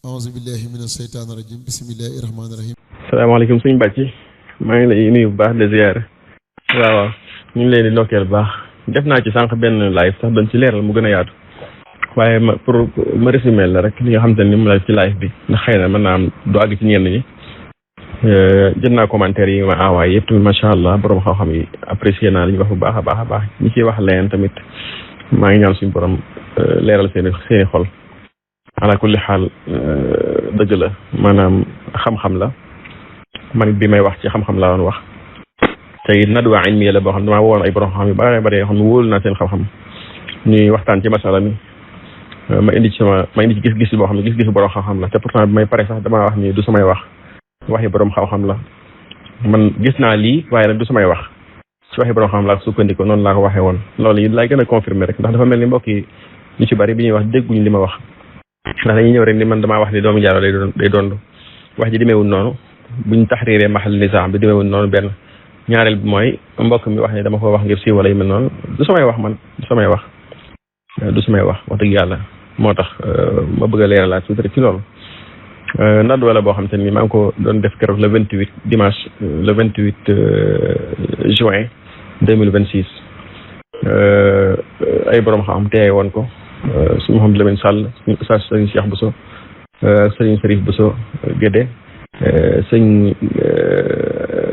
أعوذ بالله من الشيطان الرجيم بسم الله الرحمن الرحيم. salaamaaleykum suñu bàcc maa ngi lay nuyu bu baax de ziyaare waaw ñu ngi leen di ndokkeel bu baax def naa ci sànq benn live sax doon ci leeral mu gën a yaatu waaye ma pour ma résumer la rek li nga xam te ni mu la ci live bi ndax xëy na mën naa am du àgg ci ñenn ñi jot naa commentaire yi ma envoyé yëpp tamit macha allah borom xam-xam yi apprécié naa li ñu wax bu baax a baax a baax ñi ciy wax leen tamit maa ngi ñaan suñu borom leeral seeni xol ala kulli xaal dëgg la maanaam xam-xam la man bi may wax ci xam-xam laa doon wax te it nadwa ilmiya la boo xam ne damaa woon ay borom xam yu bare bare yoo xam ne wóolu naa seen xam-xam ñuy waxtaan ci masala mi ma indi ci gis-gis boo xam ne gis-gisu borom xam-xam la te pourtant bi may pare sax damaa wax ni du samay wax waxi borom xam-xam la man gis naa lii waaye nag du samay wax ci waxi borom xam-xam laa sukkandiku noonu laa ko waxee woon loolu yi laay gën a confirmer rek ndax dafa mel ni mbokk yi ñu ci bari bi ñuy wax dégguñu li ma wax ndax dañuy ñëw rek ni man damaa wax ni doomu jaaro day dond wax ji demeewul noonu buñ taxriiree mahal nizaam bi demeewul noonu benn ñaareel bi mooy mbokk mi wax ne dama ko wax ngir siiwala yu mel noonu du samay wax man du samay wax wax dëgg yàlla moo tax ma bëgg a leeralaat tuuti rek ci loolu ndax wala boo xam te ni maa ngi ko doon def keroog le 28 dimanche le 28 juin 2026 ay borom xam teewe woon ko suñu Mouhamadou Lamine Sall suñu Oustaz Sëriñ Cheikh Bousso Sëriñ Serif Bousso Guédé sëñ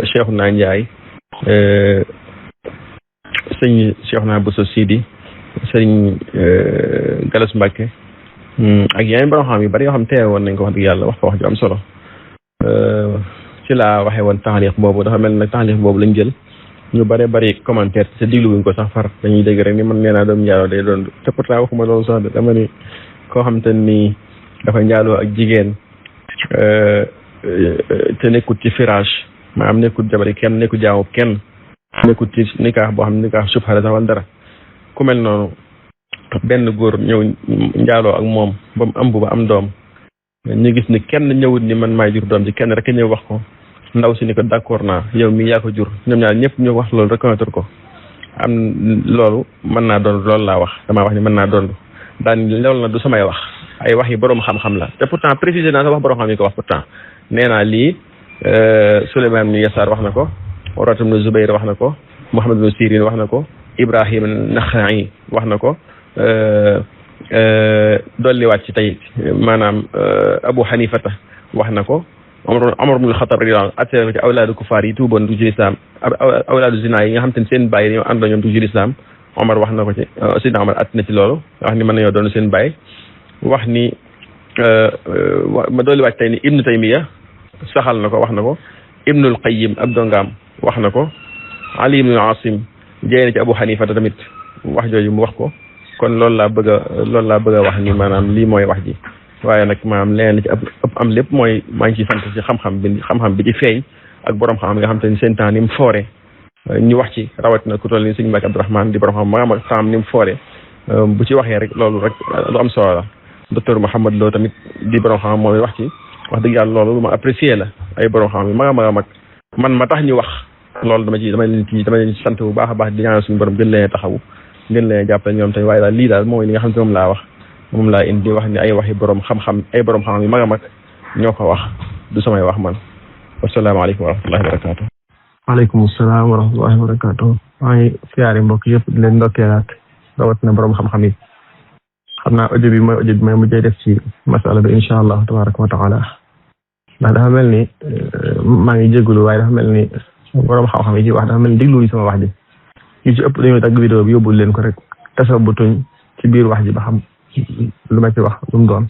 Cheikhouna Ndiaye sëñ Cheikhouna Bousso Sidi sëñ Galas Mbacke ak yeneen borom xam yu bari yoo xam teewe woon nañ ko wax dëgg yàlla wax fa wax ju am solo ci laa waxee woon taxliq boobu dafa mel nag taxliq boobu lañ jël ñu bare bari commentaire te digluwuñ ko sax far dañuy dégg rek ni man nee naa doomu njaaloo day doon te pourtant waxuma loolu sax dama ni koo xam te ni dafa njaaloo ak jigéen te nekkut ci firage maanaam nekkut jabari kenn nekkut jaamu kenn nekkut ci nikaax boo xam ne nikaax subha la sax wala dara ku mel noonu benn góor ñëw njaaloo ak moom ba mu ëmb ba am doom ñu gis ni kenn ñëwut ni man maay jur doom ji kenn rek ñëw wax ko ndaw si ni ko d'accord naa yow mii yaa ko jur ñoom ñaar ñëpp ñu wax loolu reconnaître ko am loolu mën naa doon loolu laa wax damaa wax ni mën naa doon daan loolu na du samay wax ay wax yi boroom xam-xam la te pourtant précisé naa sax wax boroom xam yi ko wax pourtant nee naa lii Souleymane ibn Yasaar wax na ko Urwat ibn Zubayr wax na ko Muhammad ibn Sirin wax na ko Ibrahim Naxa'i wax na ko dolliwaat ci tey maanaam Abu Hanifata wax na ko Omar ibn Xattaab radiyallaahu anhu attiré ko ci awlaadu kufaar yi tuuboon du ci lislaam awlaadu zina yi nga xam te ne seen bàyyi dañoo ànd ñoom du ci lislaam Omar wax na ko ci Sidna Omar at na ci loolu wax ni mën nañoo doon seen bàyyi wax ni ma dolliwaat tey ni Ibnu Taymiya saxal na ko wax na ko Ibnul Qayyim ab dongaam wax na ko Ali ibn Asim jëlee na ci Abu Hanifa tamit wax jooju mu wax ko kon loolu laa bëgg a wax ni maanaam lii mooy wax ji waaye nag maanaam leneen li ci ëpp am lépp mooy maa ngi ciy sant ci xam-xam bi ci feeñ ak borom xam nga xam te ni seen temps ni mu foore ñu wax ci rawatina ku toll ni sëñ Mbacke Abdourahmane di borom xam ma xam ni mu foore bu ci waxee rek loolu rek lu am solo la docteur Mouhamed Lo tamit di borom xam moom wax ci wax dëgg yàlla loolu lu ma apprécié la ay borom xam yi mag man ma tax ñu wax loolu dama leen ci sant bu baax a baax di ñaanal suñu borom gën leen taxawu gën leen jàppale ñoom tamit waaye daal lii daal mooy li nga xam ne moom laa indi wax ni ay waxi borom xam-xam ay borom xam yi mag a mag ñoo ko wax du samay wax man wasalaamaaleykum wa rahmatullahi wa barakaatu. waaleykum salaam wa rahmatullahi wa barakaatu. maa ngi siyaare mbokk yëpp di leen ndokkeelaat rawatina borom xam-xam yi xam naa audio bi mooy mujjee def ci masala bi incha allah tabaraka wa taala ndax dafa mel ni maa ngi jégalu waaye dafa mel ni borom xam-xam yi ci wax dafa mel ni dégluwuñu sama wax ji ñu ci ëpp dañoo dagg vidéo bi yóbbul leen ko rek tasa bu tuñ ci biir wax ji ba xam lu ma ci wax lu mu doon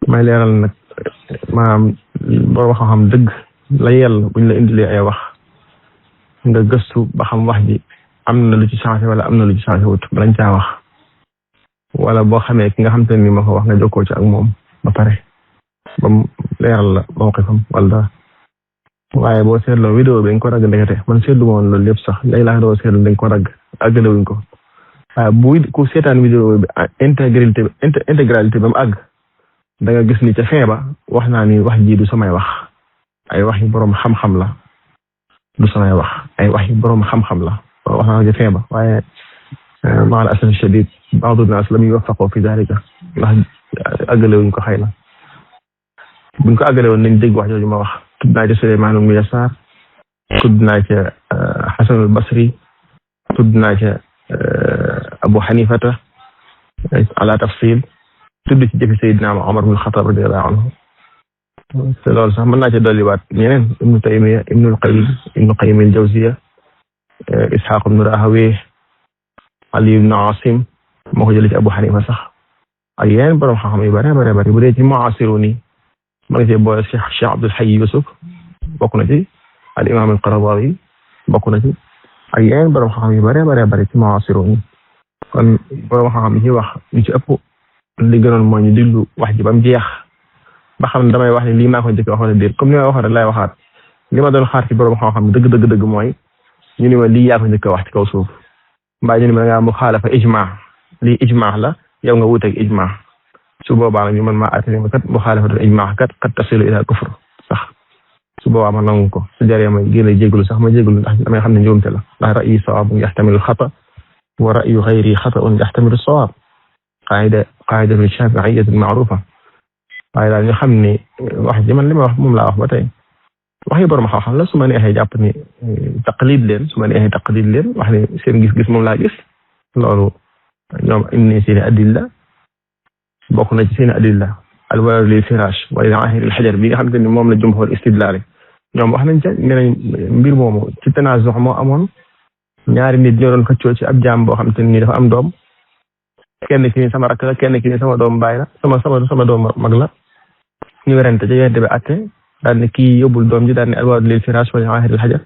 may leeral nag maanaam borom xam-xam dëgg la yell buñ la indilee ay wax nga gëstu ba xam wax ji am na lu ci changé wala am na lu ci changé wut balañ caa wax wala boo xamee ki nga xam te ni ma ko wax nga jokkoo ci ak moom ba pare ba mu leeral la mawqifam wala dara waaye boo seetloo vidéo bi dañ ko ragg ndekete man seetlu ma woon loolu lépp sax lay laa doo seetlu dañ ko ragg àggalewuñ ko waaye bu ku seetaan vidéo bi intégralité ba mu àgg da nga gis ni ca fin ba wax naa ni wax ji du samay wax ay wax yi boroom xam-xam la du samay wax ay wax yi boroom xam-xam la wax naa ca fin ba waaye maa al asaf shadid baadu naas lam yuwaffaqu fi dalika ndax àggalewuñ ko xëy na buñ ko àggale woon nañ dégg wax jooju ma wax tudd naa ca Suleymaan ibnu Yasaar tudd naa ca Xasanul Basri tudd naa ca Abu Xanifata ala tafsil tudd ci jëfi Seydina Omar ibn Xattaab radiyallaahu anhu te loolu sax mën naa ca dolliwaat ñeneen Ibnu Taymiya Ibnul Qayyim al-Jawziyya Isxaaq ibnu Rahawayh Ali ibnu Asim moo ko jëlee ci Abu Xanifa sax ak yeneen borom xam-xam yu bare bu dee ci mu'aasiruun yi ma ngi cee boole Cheikh Abdul Hayy Yusuf bokk na ci al imaam al-Qaradawi bokk na ci ak yeneen borom xam-xam yu bare ci mu'aasiruun yi kon borom xam-xam yi ci wax ñu ci ëpp li gënoon mooy ñu diglu wax ji ba mu jeex ba xam ne damay wax ne lii maa ko njëkk wax wala déet comme ni ma waxoon rek laay waxaat li ma doon xaar ci borom xam-xam dëgg mooy ñu ni ma lii yaa ko njëkk wax ci kaw suuf mbaa ñu ni ma da ngaa muxaalafa ijmaa lii ijmaa la yow nga wuuteeg ijmaa su boobaa nag ñu mën maa attiré ma kat muxaalafatul ijmaa kat qad tasilu ila kufr sax su boobaa ma nangu ko su jaree ma génn jégalu sax ma jégalu ndax damay xam ne njuumte la ndax ra'yi sawaabun yaxtamilu xata wa ra'yu xayri xata'un yaxtamilu sawaab qaa'idatu shaafi'iyyatin ma'ruufa waaye daal ñu xam ni wax ji man li ma wax moom laa wax ba tey wax yi borom xam-xam la su ma neexee jàpp ni taqlid leen su ma neexee taqlid leen wax ni seen gis-gis moom laa gis loolu ñoom indi seen adilla bokk na ci seen adilla al-walad lil firaash wa lil aahir al hajar bi nga xamante ni moom la jumhur istidlaal ñoom wax nañ ca nee nañ mbir moomu ci tanaazu moo amoon ñaari nit ñoo doon xëccoo ci ab jaam boo xamante ni dafa am doom kenn ki ni sama rakk la kenn ki ni sama doom baay la sama doom mag la ñu werante ca yonent bi atte daal ne kii yóbbul doom ji daal ne al-walad lil firaash wa lil aahir al hajar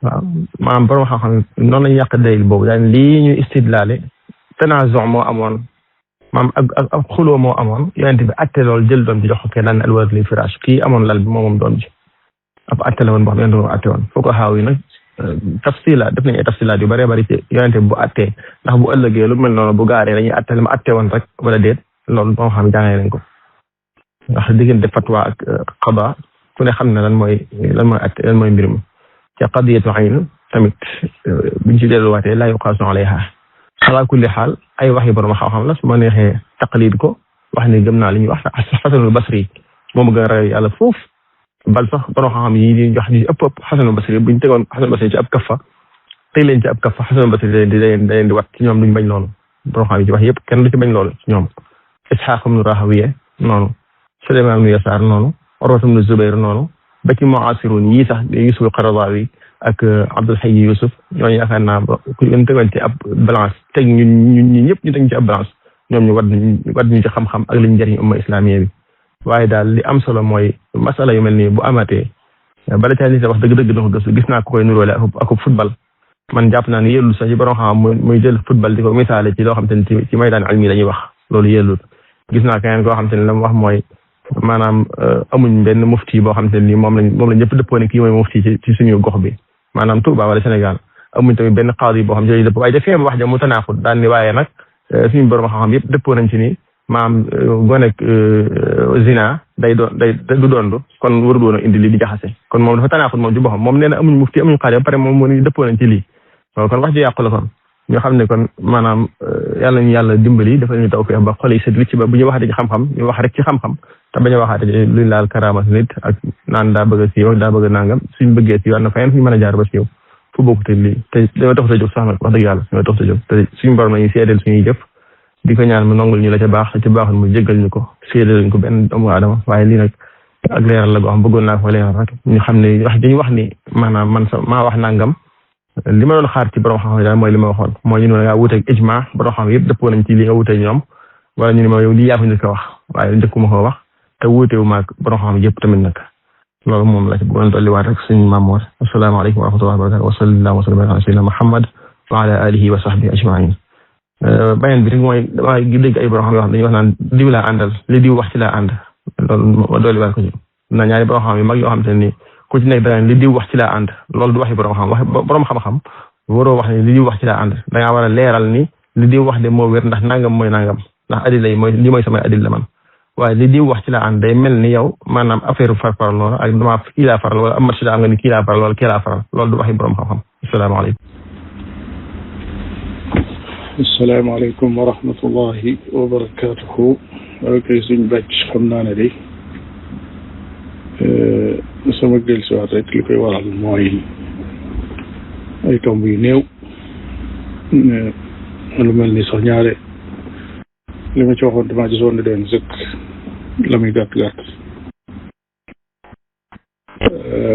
waaw maanaam borom xam-xam noonu lañu yàq dalil boobu daal lii ñu istidlaale tanaazu moo amoon maam ak xuloo moo amoon yonent bi atte loolu jël doom ji jox ko kenn daan ne al-walad lil firaash kii amoon lal bi moom doom ji ab atte la woon boo xam ne yonent bi atte woon foo ko xaaw yi nag tafsilaat def nañu ay tafsilaat yu bari ci yonent bi bu attee ndax bu ëllëgee lu mel noonu bu gaaree dañuy atte la ma atte woon rek wala déet loolu boo xam jàngee nañ ko ndax diggante fatwa ak qada ku ne xam ne lan mooy atte lan mooy mbir mi ca qadiyatu ayn tamit buñ ci delluwaatee laa yuqaasu alayha ala kulli xaal ay waxi borom xam-xam la su ma neexee taqlid ko wax ni gëm naa li ñuy wax Xasanul Basri moom gën a ragal yàlla foofu bal sax borom xam-xam yi di jox ñu ëpp Xasanul Basri buñ tegoon Xasanul Basri ci ab kaffa teg leen ci ab kaffa Xasanul Basri da leen di wat ci ñoom duñ bañ loolu borom xam yi ci wax yëpp kenn du ci bañ loolu ci ñoom Isxaaq ibnu Rahawayh noonu Suleymaan ibnu Yasaar noonu Urwatu ibnu Zubayr noonu ba ci mu'aasiruun yi sax Yusuf al-Qaradawi ak Abdul Hayy Yusuf ñooñu yaakaar naa ba ku leen tegoon ci ab balance teg ñun ñëpp ñu teg ci ab balance ñoom ñu wat ñu ci xam-xam ak liñ njëriñ umma islamiya bi waaye daal li am solo mooy masala yu mel nii bu amatee bala caa nit wax dëgg-dëgg da ko gëstu gis naa ko koy nuróole ak football man jàpp naa ni yellul sax ci borom xam muy jël football di ko misaale ci loo xam te ne ci maydaan ilmi la ñuy wax loolu yellul gis naa keneen koo xam te ne la mu wax mooy maanaam amuñ benn mufti boo xam te ne nii moom la ñëpp dëppoo ne kii mooy mufti ci suñu gox bi maanaam Touba wala Sénégal amuñ tamit benn qaadi boo xam ne dëpp waaye dafee wax ja mu tanaaxut daan ni waaye nag suñu borom xam-xam yëpp dëppoo nañ ci ni maam gonek zina du dondu kon waru doon indi li di jaxase kon moom dafa tanaaxut moom ci boppam moom nee na amuñ mufti amuñ qaadi ba pare moom moo ni dëppoo nañ ci lii kon wax ji yàqu la kon ñoo xam ne kon maanaam yàlla ñu yàlla dimbali dafa ñu tawfiix ba xol yi set wicc ba bu ñu waxate ci xam-xam ñu wax rek ci xam-xam te bañ a waxaate luñ laal karaama nit ak naan daa bëgg a siiw daa bëgg a nangam suñ bëggee siiw am na feneen fuñu mën a jaar ba siiw fu bokkute lii te dañoo tax a jóg sax nag wax dëgg yàlla dañoo tax a jóg te suñu borom nañu seedeel suñuy jëf di ko ñaan mu nongul ñu la ca baax la ca baaxul mu jéggal ñu ko seedeel ñu ko benn doomu aadama waaye lii nag ak leeral la goo xam bëggoon naa ko leeral rek ñu xam ne wax dañu wax ni maanaam man sa maa wax nangam li ma doon xaar ci borom xam-xam daal mooy li ma waxoon mooy ñu ne ngaa wuuteeg ijma borom xam yëpp dëppoo nañ ci li nga wuuteeg ñoom wala ñu ne ma yow lii yaa ko njëkk a wax waaye njëkkuma ko wax te wuutewu maag borom xam yëpp tamit nag loolu moom la ci bëggoon dolliwaat rek suñu Mamour asalaamaaleykum wa rahmatullahi wa barakatuh wa sallallahu wa sallam ala sayyidina Muhammad wa ala alihi wa sahbihi ajmain beneen bi rek mooy dama dégg ay borom xam yoo xam dañuy wax naan diw laa àndal li diw wax ci laa ànd loolu dolliwaat ko ci na ñaari borom xam yu mag yoo xam te ni ku ci nekk dana li diw wax ci laa ànd loolu du waxi borom xam wax borom xam-xam waroo wax ne li diw wax ci laa ànd da ngaa war a leeral ni li diw wax de moo wér ndax nangam mooy nangam ndax adilla yi mooy li mooy samay adilla man waaye li diw wax ci laa ànd day mel ni yow maanaam affaire farfaral loolu ak dama kii laa faral wala am match daa nga ni kii laa faral wala kii laa faral loolu du waxi borom xam-xam asalaamaaleykum asalaamaaleykum wa rahmatullahi wa barakatuhu ok suñ bàcc xam naa ne de sama dellusiwaat rek li koy waral mooy ay tomb yu néew lu mel ni sax ñaare li ma ci waxoon damaa gisoon ne doon sëkk la muy gàtt gàtt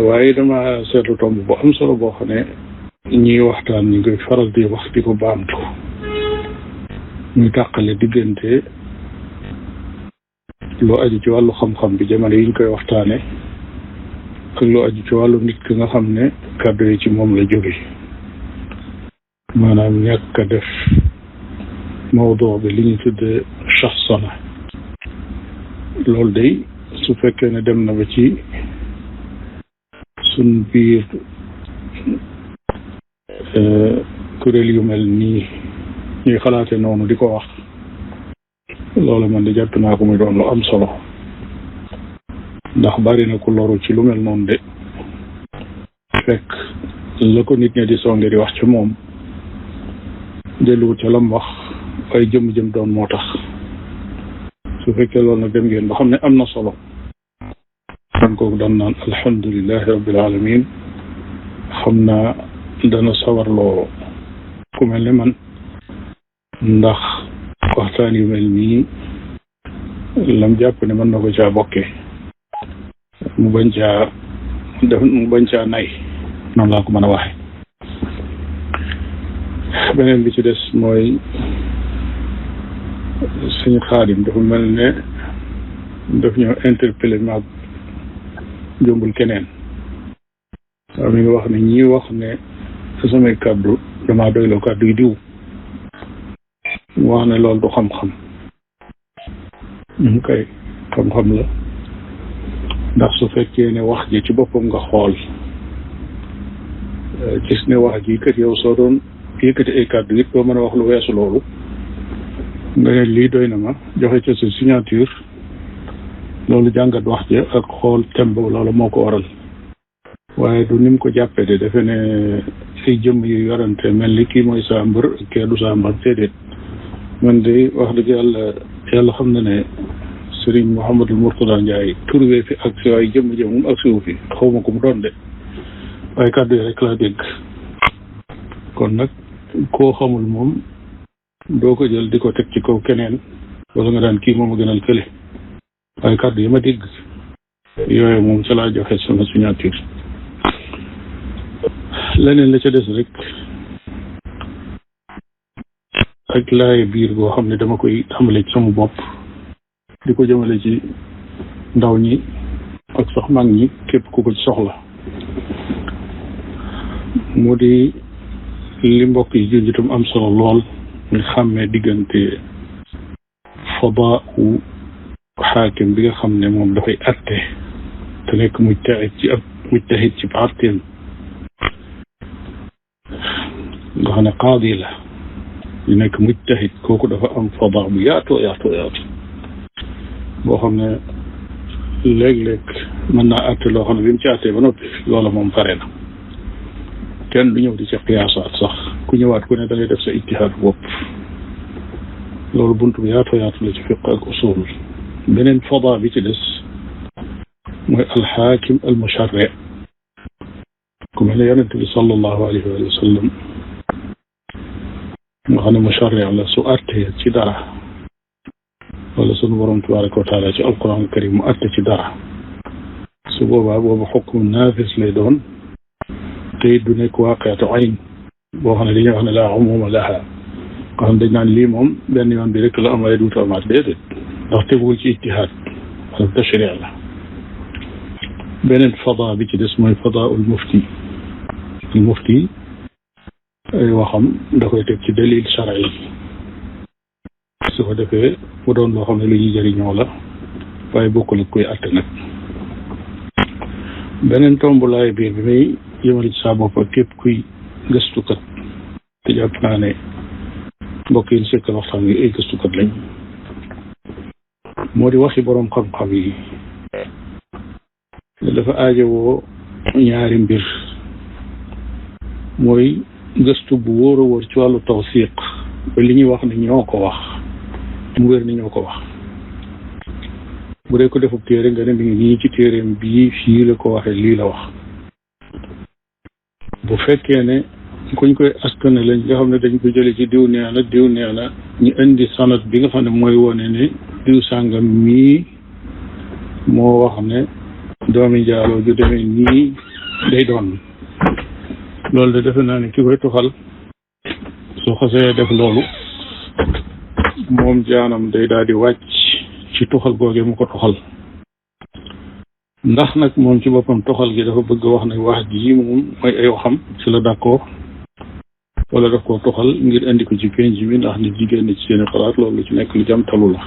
waaye dama seetlu tomb bu am solo boo xam ne ñiy waxtaan ñi koy faral di wax di ko baamtu muy tàqale diggante lu aju ci wàllu xam-xam bi jamono yi ñu koy waxtaane ak lu aju ci wàllu nit ki nga xam ne kàddu yi ci moom la jóge maanaam ñàkk a def mawduu bi li ñu tudde shaxsana loolu day su fekkee ne dem na ba ci suñ biir kuréel yu mel nii ñuy xalaate noonu di ko wax loolu man di jàpp naa ko muy doon lu am solo ndax bari na ku loru ci lu mel noonu de fekk la ko nit ñi di songe di wax ci moom delluwut ca lam wax ay jëm doon moo tax su fekkee loolu nag dem ngeen ba xam ne am na solo kon kooku daan naan alhamdulilahi rabbil alamin xam naa dana sawarloo ku mel ne man ndax waxtaan yu mel nii lam jàpp ne mën na ko caa bokke mu bañ caa nay noonu laa ko mën a waxe beneen bi ci des mooy suñu Xaadim dafa mel ne daf ñoo interpellé maag jombul keneen waaw mi ngi wax ne ñi wax ne samay kàddu damaa doyloo kàddu yi diw mu wax ne loolu du xam-xam ñu kay xam-xam la ndax su fekkee ne wax ji ci boppam nga xool gis ne wax ji kat yow soo doon yëkkati ay kàddu it doo mën a wax lu weesu loolu nga ne lii doy na ma joxe ca sa signature loolu jàngat wax ji ak xool temb loolu moo ko waral waaye du ni mu ko jàppee de defe ne ay jëmm yu yorante mel ni kii mooy saa mbër kee du saa mbër déedéet man de wax dëgg yàlla xam na ne Serigne Mouhamadul Mourtada Ndiaye turwee fi ak si waaye jëmm ak siwu fi xaw ma ko mu doon de waaye kàddu yi rek laa dégg kon nag koo xamul moom doo ko jël di ko teg ci kaw keneen wala nga daan kii moom a gënal kële waaye kàddu yi ma dégg yooyu moom ca laa joxe sama signature leneen la ca des rek ak laay biir boo xam ne dama koy tàmbale ci sama bopp di ko jëmale ci ndaw ñi ak sax mag ñi képp ku ko ci soxla mu di li mbokk yi junj itam am solo lool nga xàmmee diggante fadaa u xaakim bi nga xam ne moom dafay atte te nekk mujtahid ci parteem nga xam ne qaadi la di nekk mujtahid kooku dafa am fadaa bu yaatu boo xam ne léeg-léeg mën naa atte loo xam ne bi mu ci attee ba noppi loola moom pare na kenn du ñëw di ci qiyaasaat sax ku ñëwaat ku ne da ngay def sa ijtihaad bopp loolu buntu bu yaatu la ci fiq ak usul beneen fadaa bi ci des mooy alxaakim almusharri ku mel ne yonent bi sallallahu alayhi wa sallam nga xam ne musharri la su attee ci dara wala sunu borom tabaraka wa taala ci alquran alkarim mu atte ci dara su boobaa boobu xukmu naafis lay doon te du nekk waaqiatu ayn boo xam ne dañuy wax ne laa umuma laha nga xam dañ naan lii moom benn yoon bi rek la am waaye duutu amaat déedéet ndax teguwul ci ijtihaad wala tashri la beneen fadaa bi ci des mooy fadaul mufti ay waxam da koy teg ci dalil shar'i su ko defee mu doon loo xam ne lu ñuy jëriñoo la waaye bokkul ak koy atte nag beneen tombulaay biir bi may yëmale ci saa bopp ak képp kuy gëstukat te jàpp naa ne mbokk yi sekkal waxtaan wi ay gëstukat lañ moo di waxi boroom xam-xam yi dafa aajowoo ñaari mbir mooy gëstu bu wóor a wóor ci wàllu tawsiq ba li ñuy wax ne ñoo ko wax mu wér ni ñoo ko wax bu dee ko defub téere nga ne mi ngi nii ci téereem bii fii la ko waxee lii la wax. bu fekkee ne kuñ koy askane lañ nga xam ne dañ ko jële ci diw nee na ñu indi sanad bi nga xam ne mooy wone ne diw sàngam mii moo wax ne doomi njaaloo ju demee nii day doon. loolu de defe naa ne ki koy tuxal soo xasee def loolu moom jaanam day daal di wàcc ci tuxal googee mu ko tuxal. ndax nag moom ci boppam tuxal gi dafa bëgg wax ne wax ji moom mooy ay waxam ci la d'accord wala daf koo tuxal ngir indi ko ci penc mi ndax nit jigéen ci seeni xalaat loolu ci nekk lu jam talu la.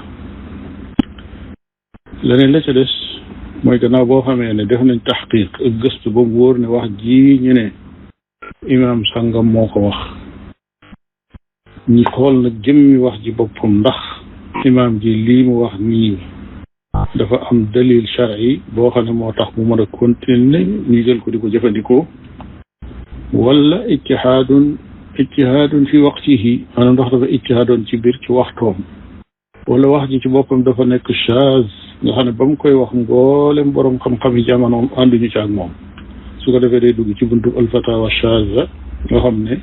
leneen la ca des mooy gannaaw boo xamee ne def nañ taxqiq ak gëstu ba mu wóor ne wax ji ñu ne imaam sàngam moo ko wax ñi xool nag jëmmi wax ji boppam ndax imaam ji lii mu wax nii dafa am dalil shar'i boo xam ne moo tax mu mën a continuer ñu jël ko di ko jëfandikoo wala ijtihaadun fi waqtihi maanaam ndax dafa ijtihaadoon ci biir ci waxtoom wala wax ji ci boppam dafa nekk shaaz nga xam ne ba mu koy wax mboolem borom xam-xam yi jamonoom ànduñu ci ak moom su ko defee day dugg ci buntu al-fatawa shaaza nga xam ne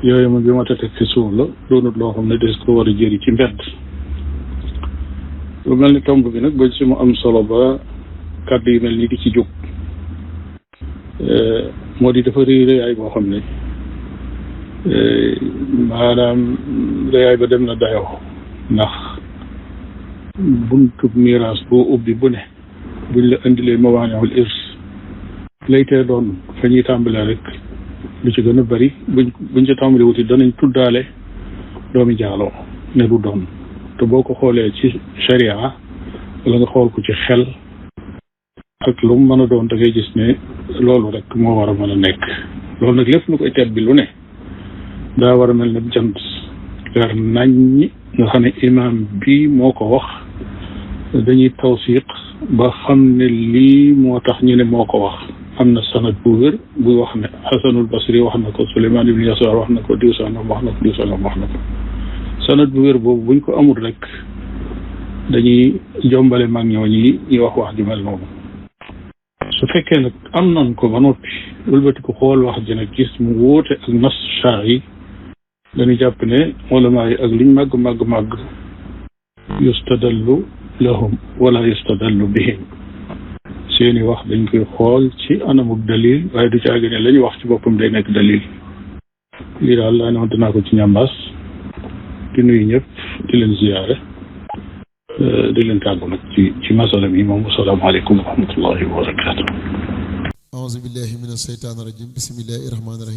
yooyu moom bi ma teg ci suuf la doonut loo xam ne des ko war a jëri ci mbedd. lu mel ni tomb bi nag ba ci mu am solo ba kàddu yu mel ni di ci jóg moo di dafa rëy rëyaay boo xam ne maanaam rëyaay ba dem na dayoo ndax buntu miraas boo ubbi bu ne buñ la indilee mawaani'ul irs laytee doon fa ñuy tàmbalee rek lu ci gën a bari buñ ca tàmbalee wuti danañ tuddaale doomi jaaloo ne du doon te boo ko xoolee ci sharia wala nga xool ko ci xel ak lu mu mën a doon da ngay gis ne loolu rek moo war a mën a nekk. loolu nag lépp lu koy teet bi lu ne daa war a mel ne jant leer naññi nga xam ne imaam bii moo ko wax dañuy tawsiq ba xam ne lii moo tax ñu ne moo ko wax. am na sanad bu wér buy wax ne Xasanul Basri wax na ko Suleymaan ibn Yasaar wax na ko diw sangam wax na ko diw sangam wax na ko. sanad bu wér boobu buñ ko amul rek dañuy jombale mag ñooñi ñuy wax ju mel noonu. su fekkee nag am nañ ko ba noppi wëlbati ko xool wax ji nag gis mu wóote ak nas shar'i dañuy jàpp ne ulama yi ak liñ màgg yustadallu lahum wala yustadallu bihim seeni wax dañ koy xool ci anamuk dalil waaye du caagi ne la ñu wax ci boppam day nekk dalil. lii daal laa ne woon dinaa ko ci ñambaas di nuyu ñëpp di leen ziyaare di leen tàggu nag ci masala mi moom asalaamaaleykum wa rahmatullahi wa barakatuh. auzu billahi min asheytaani rajim bismillahi rahmaani rahim